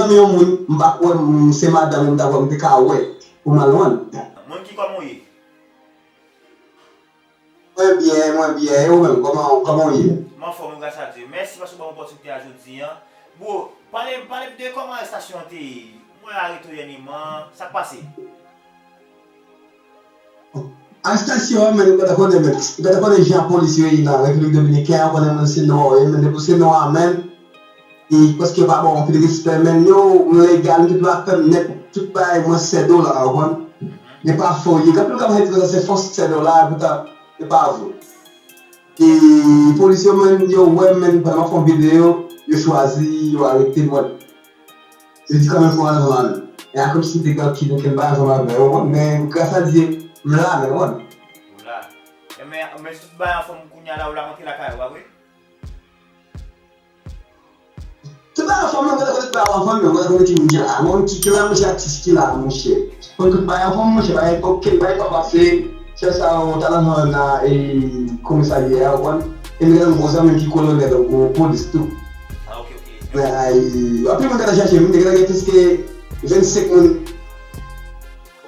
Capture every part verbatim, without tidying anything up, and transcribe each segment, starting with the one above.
zanmi yon moun, m pa kwè m se madanm li, m ta kwè m te ka wè pou m al wè l. Moun ki kòman w ye? Mwen byen, mwen byen. E ou menm, kòman, kòman w ye? M anfòm wi, gras a Dye. Mèsi paske w ban m opòtinite a jodi a. Bro, pale, pale m de kòman arestasyon an te ye. Mwen arete w dènyeman, sa k pase? Arestasyon an, men, ou gentan konnen, men, ou gentan konnen jan polis yo ye nan Repiblik Dominiken an, ou konnen moun se nwa yo ye, men, depi w se nwa, men, e, paske yo pa ba w anpil respè, men, yo, m legal, m tout va fè m nèt, tout bagay, mwen, sèdo la, ou konprann? Men pa fò, yo, gen anpil k ap di konsa, se fòs sèdo la, poutan, se pa vre. E, polis yo, men, yo wè, men, pandan m ap fè yon videyo, yo chwazi, yo arete m, wè. Yo di kanmenm fò w al ansanm avè l. E a kòmsi m te gen okenn bagay ansanm avè l, ou konprann? Men, gras a Dye, m la, men, ou konprann? Ou la. E men, men si tout bagay anfòm kounye a la, ou la rantre lakay ou, pa vre? Tout bagay anfòm, men, ou gentan konnen tout bagay anfòm, men, ou gentan konnen ki moun ki la. Moun ki, ki la, monchè, atis ki la, monchè. Konn tout bagay anfòm, monchè, bagay, okenn bagay pa pase. Sèl sa, ou t al ansanm avè m nan, e, komisarya a, ou konprann? E m gen yon gwo zanmi m ki kolonèl, yon gwo polis tou. Ah, ok, ok. Ay, anpil moun gentan chache m, m te gentan gen plis ke vennsenk moun.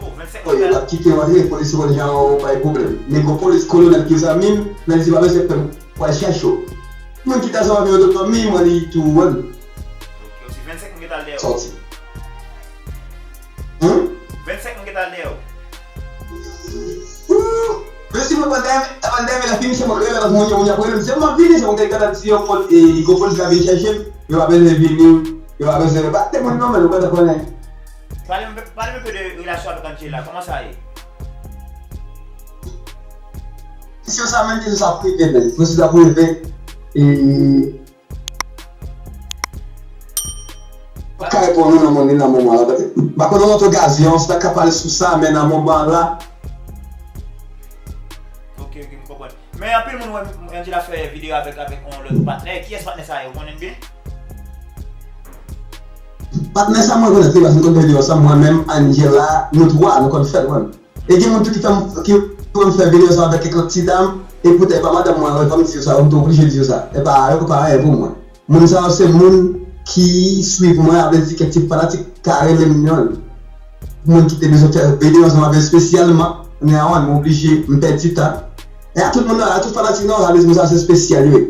Oh, vennsenk moun. Yo pa t kite m antre, polis yo konn jan yo bay pwoblèm. Men gon polis kolonèl ki zanmi m, men li di pa bezwen pè, m pral chache w. Moun ki t ansanm avè m yo, doktè Mim, li tou wè m. Ok, osi vennsenk moun gentan al dèyè w. Sòti. Hein? Vennsenk moun gentan al dèyè w. Ooh! Mesye, mwen pandan, pandan lè fini, se mwen k rele lòt moun yo, moun yo ap rele m. Se mwen ap vini, se mwen k gentan di yo, pol-, e, gon polis la vin chache m, yo pa bezwen vini, yo pa bezwen, pa de moun non, men nou gentan konnen. Pale m, pale m enpe de relasyon avèk Angela, kòman sa ye? Kesyon sa menm, kesyon sa prive menm. Kesyon sa prive. E, m pa ka reponn ou nan moman, nan moman an. M pa konn nan lòt okazyon, si ta ka pale sou sa, men nan moman an la. Ok, ok, m konprann. Men anpil moun wè Angela fè videyo avèk, avèk yon lòt patnè. Kiyès patnè sa ye? Ou konnen l byen? Patnè sa mwen rekonèt li, paske nou konn fè videyo ansanm, mwen menm, Angela, nou twa, nou konn fè l, mwen. E gen moun tou ki fè m, ki wè m fè videyo ansanm avèk kèk lòt ti dam, e poutèt e pa madanm mwen, e pa m di yo sa, m te oblije di yo sa. E pa, yo pa anyen pou mwen. Moun sa yo se moun ki swiv mwen, sa vle di kèk ti fanatik ka rele m yon. Moun ki te bezwen fè videyo ansanm avè l espesyalman, men avan, m oblije, m pèdi tan. E a tout moun nan, a tout fanatik nan, sa vle di moun sa yo se espesyal yo ye.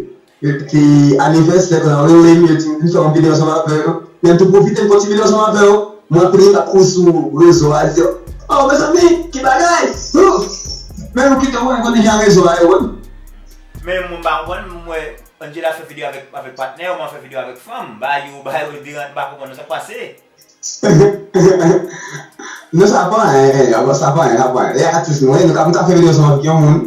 Yo te anivèsè, yo rele m, yo di m vin fè yon videyo ansanm avè yo. Men m tou pwofite m fè yon ti videyo ansanm avè yo. Mwen apre m ap kouri sou rezo a, di yo, "Oh, mezanmi, ki bagay?" Ooh! Men yo kite w, ou konnen jan rezo a ye, wi. Men mwen pa konprann, mwen wè Angela fè videyo avèk, avèk patnè, ou mwen fè videyo avèk fanm. Ba yo, ba yo derann, m pa konprann sa k pase. Non, sa pa anyen, sa pa anyen, sa pa anyen. E atis nou ye, nou ka, nou ka fè videyo ansanm avèk yon moun.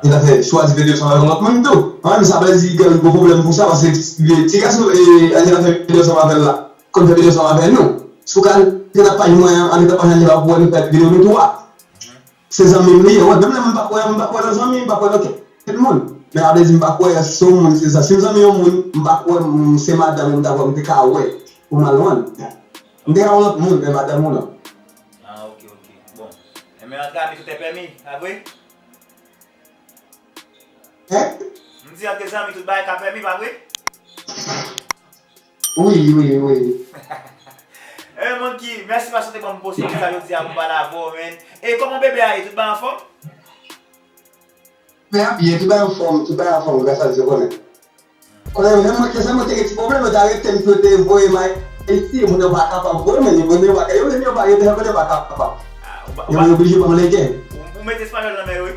Li ta fè chwazi videyo ansanm avèk yon lòt moun tou. Mwen menm sa vle di gen gwo pwoblèm pou sa, paske ti gason, e, Angela fè videyo ansanm avè l la, konn fè videyo ansanm avè nou. Si w ka antre nan paj mwen an, antre nan paj Angela, w ap wè nou fè videyo nou twa. Se zanmi m li ye, wè. Menm lè mwen pa kwè, mwen pa kwè nan zanmi, mwen pa kwè nan kèk moun. Men sa vle di m pa kwè se yon moun, se sa. Si m zanmi yon moun, m pa kwè m, se madanm li, m ta kwè m te ka wè pou m al wè l. M te ka wè yon lòt moun, men madanm ou non. Ah, ok, ok. Bon. Enben, antre ami tout est permis, pa vre? Hein? M di antre zanmi tout bagay ka pèmi, pa vre? Wi, wi, wi. Eh, Monkey, mèsi paske w te ban m posibilite sa jodi a pou m pale avè w, man. E kòman bebe a ye? Tout bagay anfòm? Bebe a byen, tout bagay anfòm, tout bagay anfòm, gras a Dye, konnen. Konnen, menm mwen, se mwen te gen ti pwoblèm, yo te arete m, yo te voye m Ayiti, moun yo pa kapab voye m, moun yo pa, yo, yo pa rete, yo pa kapab. Ah, ou pa, ou pa, yo oblije ban m legen. Ou, ou mete espanyòl nan men yo, wi.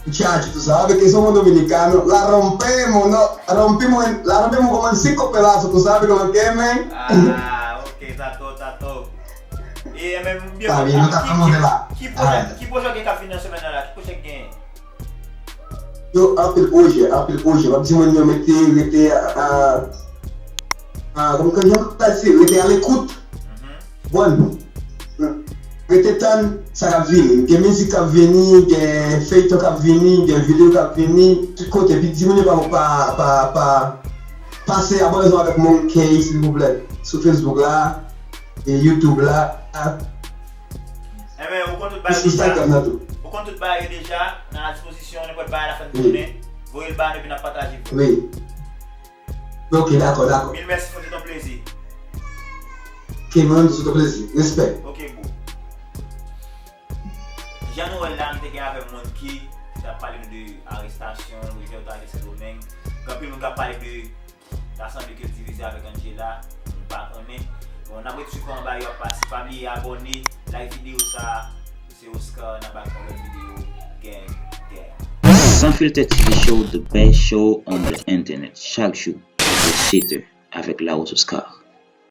Muchacho, tú sabes que somos dominicanos. La rompemos, ¿no? Rompimos, en- la rompimos como en cinco pedazos, tú sabes cómo que es, man. Ah, ok, tato, tato. E, men, byen, ki, ki, ki pwojè, ki pwojè w gen k ap vini nan semèn nan la? Ki pwojè w gen? Yo, anpil pwojè, anpil pwojè. M ap di moun yo mete, rete, ah, ah, kòman jan m ta di, rete a lekout. Bon. Rete tann sa k ap vini. Gen mizik k ap vini, gen feyton k ap vini, gen videyo k ap vini. Tout kote. Epi di moun yo pa, pa, pa, pa pase abòne ansanm avèk Monkey, silvouplè. Sou Facebook la, e YouTube la. Enben, ou konn tout bagay deja. Ou konn tout bagay yo deja, nan a dispozisyon, nenpòt bagay la fè n konnen. Voye l ba nou, epi n ap pataje pou nou. Wi. Ok, dakò, dakò. Mil mèsi, fò se ton plezi. Ok, mwen menm, se ton plezi. Respè. Ok, bro. Jan nou wè l la, nou te gen avè Monkey, ki t ap pale nou de arestasyon, ouvè otorite Sendomeng. Gen anpil moun k ap pale de, ta sanble ke l divize avèk Angela, nou pa konnen. Bon, n ap ret swiv kòman bagay yo ap pase. Pa bliye abòne, like videyo sa. Se Oscar, n ap back yon lòt videyo. Gang, gang. San Filtè T V Show, the best show on the internet. Chak jou, Oscar Theater avèk Laos Oscar.